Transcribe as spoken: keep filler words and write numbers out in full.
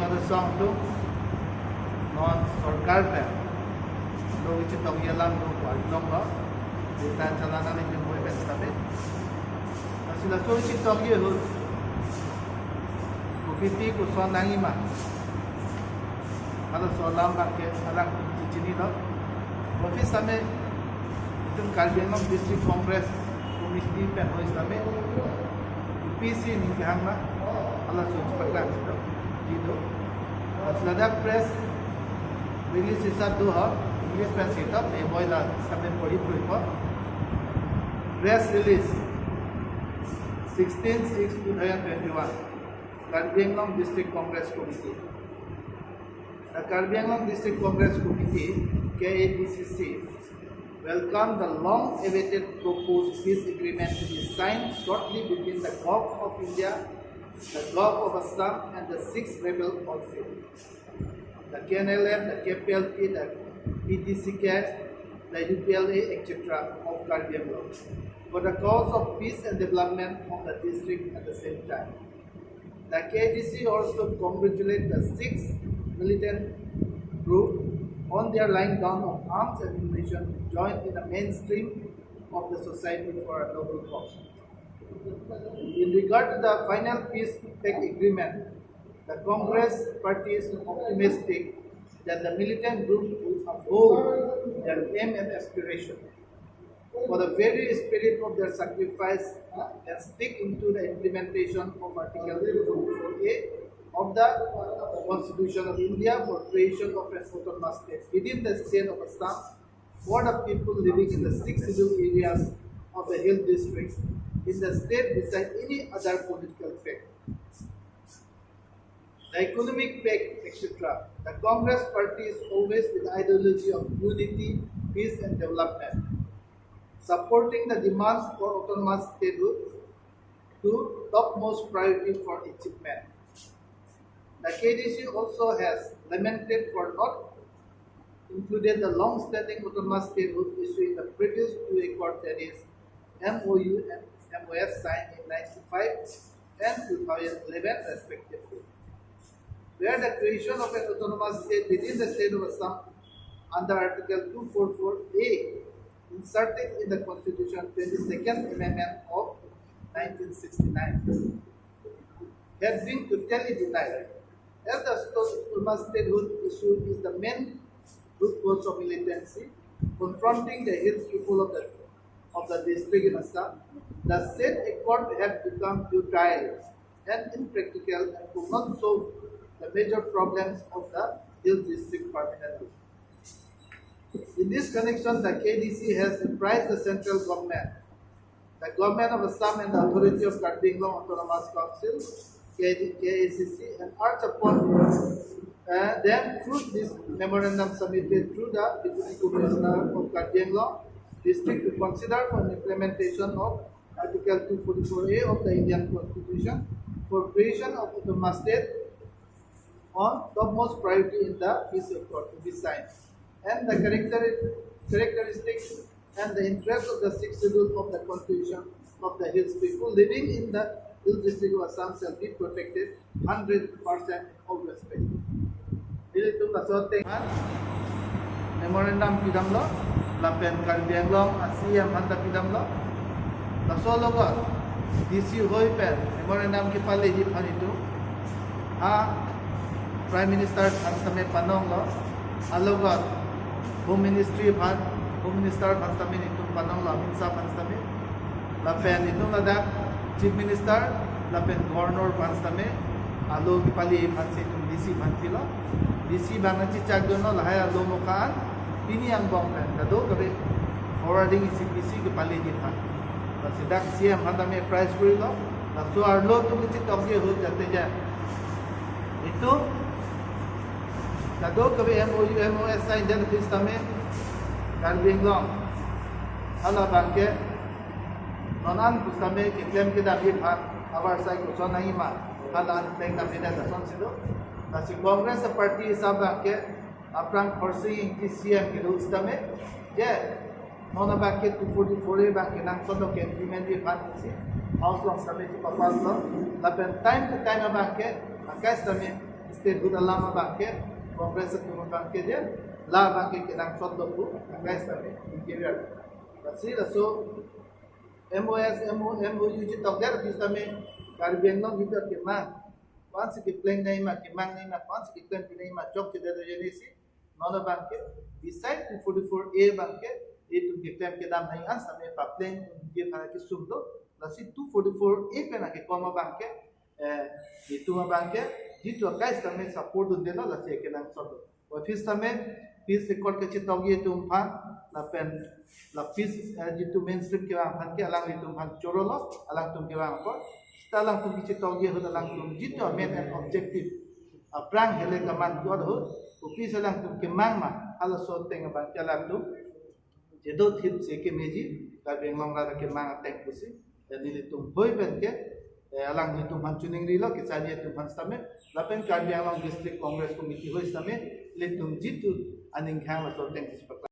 Pada song tu non sorkar pen lo kachetokji alam tu kual long lo. Kita chalana ni jumbo pen stabe. Asila so kachetokji ahut kopi ti koson nangji ma, halaso alam abangke alang chini lo. Office same itum Karbi Anglong District Congress Committee pen hoi same P C ni kehang na, halaso chepaklang si do, di do. Laso ladak press release hisap do ha, English pen si tap, eh, boi la same porhi porhi po. Press release, sixteen six two thousand twenty-one, Karbi Anglong District Congress Committee. The Karbi Anglong District Congress Committee, K A D C C, welcome the long-awaited proposed peace agreement to be signed shortly between the Govt of India, the Govt of Assam, and the six rebel outfit, the K N L F, the K P L P, the P D C K, the U P L A, et cetera, of Karbi Anglong, for the cause of peace and development of the district at the same time. The K A D C also congratulate the six militant group on their laying down of arms and ammunition to join in the mainstream of the society for a noble cause. In regard to the final peace pact agreement, the Congress party is optimistic that the militant group will uphold their aim and aspiration for the very spirit of their sacrifice and stick into the implementation of Article two forty-four A of the Constitution of India for creation of an autonomous state within the state of Assam for the people living in the six scheduled areas of the hill districts in the state beside any other political fact. The economic pact, et cetera. The Congress party is always with the ideology of unity, peace and development, supporting the demands for autonomous statehood to topmost priority for achievement. The K D C also has lamented for not included the long-standing autonomous statehood issue in the previous two accord, that is M O U and M O S signed in ninety-five and two thousand eleven respectively, where the creation of an autonomous state within the state of Assam under Article two forty-four A inserted in the Constitution twenty-second Amendment of nineteen sixty-nine had been totally denied, as the autonomous statehood issue is the main root cause of militancy confronting the hills people of the, of the district in Assam. The said accord had become futile and impractical and could not solve the major problems of the hill district permanently. In this connection, the K D C has apprised the central government, the government of Assam and the authority of Karbi Anglong Autonomous Council, K A C C, and urged upon, uh, them through this memorandum submitted through the Deputy Commissioner of Karbi Anglong District to consider for implementation of Article two forty-four A of the Indian Constitution for creation of autonomous state on topmost priority in the peace accord to be signed, and the characteri-, characteristics and the interests of the Sixth Schedule of the Constitution of the Hills people living in the Hill District of Assam shall be protected hundred percent in all respect. Ilitum laso ateng memorandum pidamlo, lapen Karbi Anglong a C M aphan ta pidamlo. Laso alogot D C hoi pen memorandum kepaleji aphan itum ha Prime Minister aphan sitame panonglo, alogot Home Ministry aphan, Home Minister aphan sitame itum panonglo, Amit Shah aphan sitame. Lapen itum ladak Chief Minister lapen Governor aphan sitame alo kepaleji aphansi itum D C aphan pilo. D C abang nangchechakdunlo lahai alo mokan pini angbong pen kadokave forwarding isi pisi kepaleji aphan. Lasi dak C M aphan tame apprise korilo. Laso arlo atum kachetokji ahut jate ja itum kadokave M O U, M O S sign den pis tame Karbi Anglong hala abangke non an pusitame keklem kedamji aphan abar sai koson nangji ma, hala an peng dam nina lason si do. Lasi Congress party hisap abangke aphrang Khorsing Engti C M kedo sitame, je non abangke two forty-four A abangke nangchotlo ke implement ji aphan si House along sitame chepapass lo, lapen time to time abangke akai sitame State ahut alam abangke, Congress atum abangke dia, la abangke kenangsot do pu, angkai sitame, interior. Lasi laso M O S, M O, M O U chetokdet pu sitame, Karbi Anglong jitu kemang. Ko-ansi kepleng nangji ma, kemang nangji ma, ko-ansi keklem nangji ma, chokchedet ajoine si, non abangke, beside two forty-four A abangke, itum keklem kedam nangji an sitame papleng, dia aphan kesung do, lasi two forty-four A pen akekom abangke, eh, itum abangke, jitu angkai sitame support dundetlo, lasi kenangsot do. Office tame, peace accord kachetokji atum aphan, lapen, la peace, eh, jitu mainstream kevang aphan ke, alanglitum aphan chorolo, alangtum kevang apot, seta alangtum kachetokji ahut alangtum, jitu main and objective, aphrang hele kaman jor ahut, office alangtum kemang ma, halaso ateng abangke alangtum, jedo thip se kemeji, Karbi Anglong rat kemang ateng pusi, dan nelitum hoi pen ke, eh, alanglitum aphan chuning rilo, kechari atum aphan sitame, lapen Karbi Anglong District Congress Committee hoi sitame, ilitum jitu aning khang laso ateng si pakla.